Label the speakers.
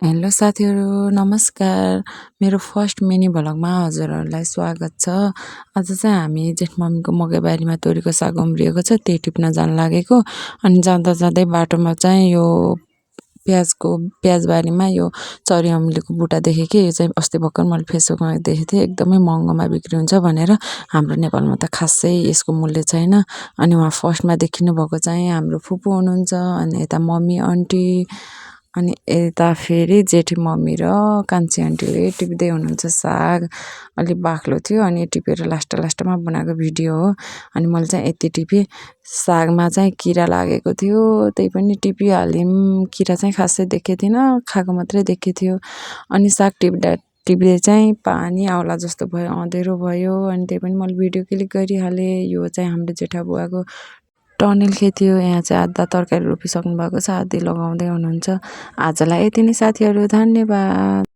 Speaker 1: Hello साथीहरू नमस्कार। मेरो फर्स्ट मिनी भ्लगमा हजुरहरूलाई स्वागत छ। आज चाहिँ हामी जेठमम्मीको मकैबारीमा तोरीको साग उम्रिएको छ, त्यही टिप्न जान लागेको। अनि जाँदा जाँदै बाटोमा चाहिँ यो प्याजबारीमा यो चरी अम्लीको बुट्टा देखेँ कि यो चाहिँ अस्ति भर्खर मैले फेसबुकमा देखेको थिएँ, एकदमै महँगोमा बिक्री हुन्छ भनेर। हाम्रो नेपालमा त खासै यसको मूल्य छैन। अनि उहाँ फर्स्टमा देखिनु भएको चाहिँ हाम्रो फुपू हुनुहुन्छ, अनि यता मम्मी आन्टी, अनि यता फेरि जेठी मम्मी र कान्छी आन्टीले टिप्दै हुनुहुन्छ साग। अलिक बाक्लो थियो अनि टिपेर लास्टमा बनाएको भिडियो हो। अनि मैले चाहिँ यति टिपेँ। सागमा चाहिँ किरा लागेको थियो, त्यही पनि टिपिहाल्यौँ। किरा चाहिँ खासै देखेको थिइनँ, खाएको मात्रै देखेको थियो। अनि साग टिप्दै चाहिँ पानी आउला जस्तो भयो, अँध्यारो भयो। अनि त्यही पनि मैले भिडियो क्लिक गरिहालेँ। यो चाहिँ हाम्रो जेठा बुवाको टनेल खेती हो। यहाँ चाहिँ आधा तरकारी रोपिसक्नु भएको छ, आधी लगाउँदै हुनुहुन्छ। आजलाई यति नै साथीहरू, धन्यवाद।